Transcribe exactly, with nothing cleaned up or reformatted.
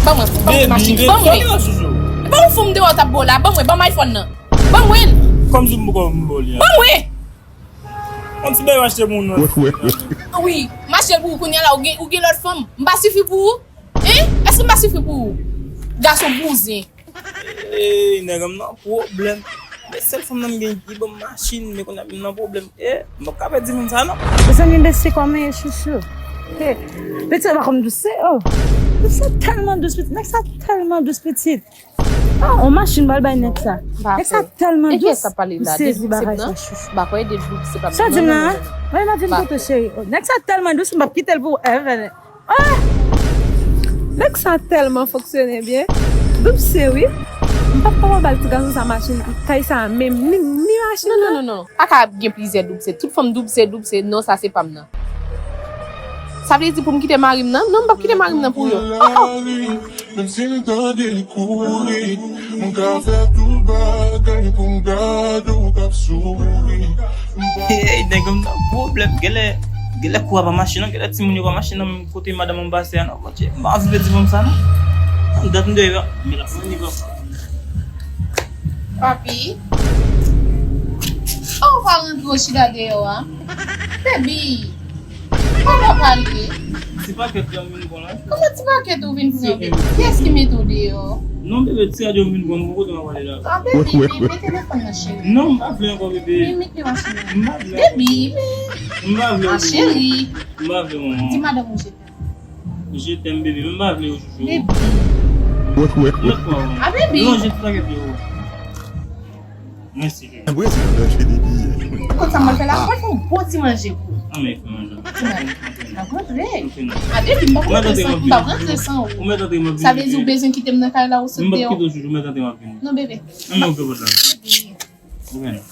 Ban mwen, ban mwen machin. Ban mwen. Ban mwen fon m deyò t ap ba w la. Ban mwen, ban m iPhone nan. Ban mwen. Kòmsi m poko m ba w li a. Ban mwen. Yon ti bagay m achte pou nou. Wi, m achte l pou ou kounye a la, ou gen, ou gen lòt fanm. M pa sifi pou ou? Hein? Èske m pa sifi pou ou? Gason bouzen. Ey, nèg, m nan pwoblèm. Men sèl fanm nan m gen ki ban m machin, men kounye a m nan pwoblèm. E, m p ap ka pèdi moun sa non. Mezanmi, mesye, kòman ye, chouchou? He, pitit la pa konn dous, se, oh. Pitit la tèlman dous, pitit. Nèg sa tèlman dous, pitit. Ah, on machin bal bay nèg sa. Nèg sa tèlman dous. M sezi bagay sa, chouchou. Sa di m la, hein? Mwen pa vin kote cheri. Oh, nèg sa tèlman dous, m p ap kite l pou ever. Ah! Nèg sa tèlman fonksyone byen. Doub se wi. M p ap kapab ba ti gason sa machin, kay sa menm, ni, ni machin nan. Non, non, non, non. Pa ka gen plizyè Doub se. Tout fanm Doub se, Doub se. Non, sa se pa m nan. Sa vle di pou m kite mari m nan? Non, m p ap kite mari m nan pou yo. Oh, oh. Menm si m tande l kouri, m ka fè tout bagay pou m gade w k ap souri. Hey, nèg, m nan pwoblèm. Genlè, genlè kou a pa mache non, genlè timoun yo pa mache nan menm kote madanm mwen pase a non, Bondye. M pa anvi pèdi fanm sa non. Dat m deyò, men l ap vini papa. Papi. Oh, ou pa rantre, ou chita deyò a. Baby. Kòman w pale? Ti pakèt la m vin pran la. Kòman ti pakèt ou vin pran, bebe? Kiyès ki mete w deyò? Non, bebe, ti radyo m vin pran, m gon kote m ap ale la. Ah, bebe, men, men telefòn nan, cheri. Non, m pa vle ankò, bebe. Men, mete machin nan. M pa vle ankò. Bebe, men. M pa vle. Ah, cheri. M pa vle, manman. Di madanm ou je t'aime. Je t'aime, bebe, men m pa vle yo, chouchou. Bebe. Lòt fwa, manman. Ah, bebe. Non, je ti pakèt yo. Mèsi, cheri. Brezil an danje depi yè. Ou konn sa m pral fè la? M pral fè yon bon ti manje pou ou. Anmè, fè manje. Ti manje. M ap rantre. Ok, non. A, depi m p ap rantre san, m p ap rantre san ou. Ou mèt antre, m ap vini. Sa vle di ou bezwen kite m nan kay la, ou sot deyò? M p ap kite w, chouchou, ou mèt antre, m ap vini. Non, bebe. Anmè, ouve pòt la. Bebe. Ok, non.